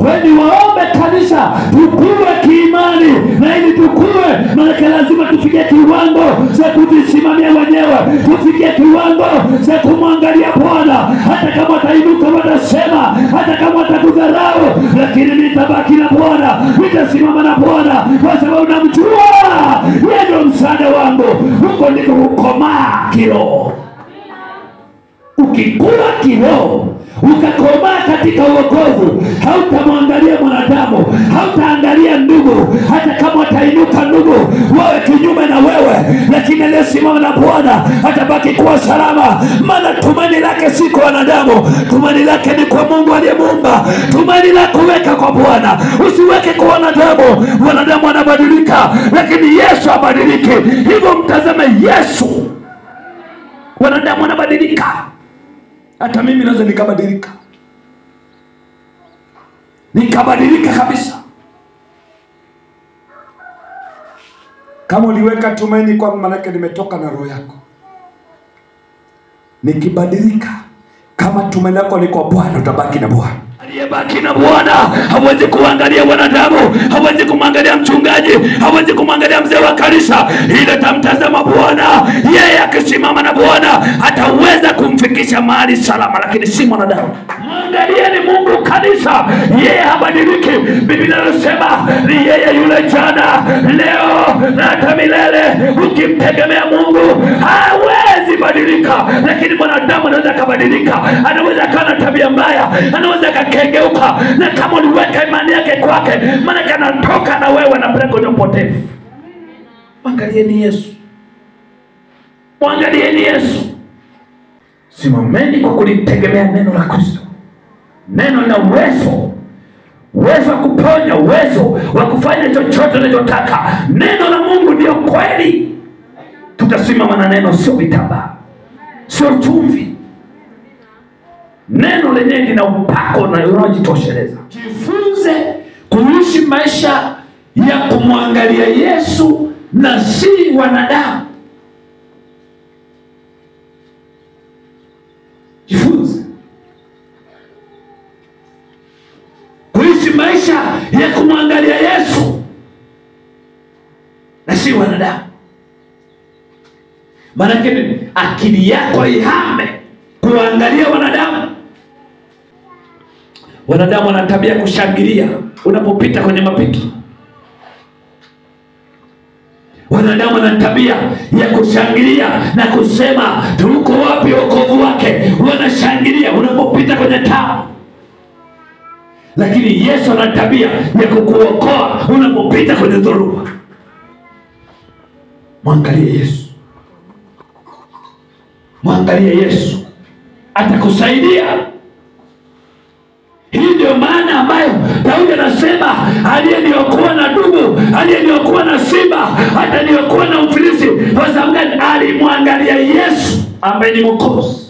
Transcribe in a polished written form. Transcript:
Kwa hiyo niwaombe kanisa, tukue kiimani, na ili tukue, maana lazima tufikie kiwango cha kujisimamia wenyewe, tufikie kiwango cha kumwangalia Bwana. Hata kama atainuka watasema, hata kama atakudharau, lakini nitabaki na Bwana, nitasimama na Bwana, kwa sababu namjua yeye ndio msaada wangu. Huko ndiko kukomaa kiroho. Ukikua kiroho, ukakomaa katika wokovu, hautamwangalia mwanadamu, hautaangalia ndugu. Hata kama atainuka ndugu wawe kinyume na wewe, lakini aliyesimama na Bwana atabaki kuwa salama. Maana tumaini lake si kwa wanadamu, tumaini lake ni kwa Mungu aliyemuumba. Tumaini lako weka kwa Bwana, usiweke kwa wanadamu. Wanadamu wanabadilika, lakini Yesu habadiliki. Hivyo mtazame Yesu. Wanadamu wanabadilika, hata mimi naweza nikabadilika, nikabadilika kabisa. Kama uliweka tumaini kwa manake nimetoka na roho yako, nikibadilika, kama tumaini lako ni kwa Bwana, utabaki na Bwana. Aliyebaki na Bwana hawezi kuangalia wanadamu, hawezi kumwangalia mchungaji, hawezi kumwangalia mzee wa kanisa, ila tamtazama Bwana. Yeye akisimama na Bwana ataweza kumfikisha mahali salama, lakini si mwanadamu. Mwangalieni Mungu kanisa, yeye habadiliki. Biblia inasema ni yeye yule jana, leo na hata milele. Ukimtegemea Mungu hawezi badilika, lakini mwanadamu anaweza kubadilika, anaweza kuwa na tabia mbaya, anaweza kugeuka, na kama uliweka imani yake kwake, maana anatoka na wewe na peleka kwenye upotevu. Mwangalieni Yesu, mwangalieni Yesu. Simameni kwa kulitegemea neno la Kristo. Neno lina uwezo, uwezo wa kuponya, uwezo wa kufanya chochote unachotaka. Neno la Mungu ndio kweli. Tutasimama na neno, sio vitambaa, sio chumvi. Neno lenyewe lina upako na unajitosheleza. Jifunze kuishi maisha ya kumwangalia Yesu na si wanadamu. Jifunze kuishi maisha ya kumwangalia Yesu na si wanadamu. Maana akili yako ihame kuangalia wanadamu. Wanadamu wana tabia kushangilia unapopita kwenye mapito. Wanadamu wana tabia ya kushangilia na kusema tuko wapi wokovu wake. Wanashangilia unapopita kwenye taa. Lakini Yesu ana tabia ya kukuokoa unapopita kwenye dhoruba. Mwangalie Yesu, mwangalie Yesu, atakusaidia. Hii ndio maana ambayo Daudi anasema aliyeniokoa na dubu, aliyeniokoa na simba, ataniokoa na mfilisi. Kwa sababu gani? Alimwangalia Yesu ambaye ni Mwokozi.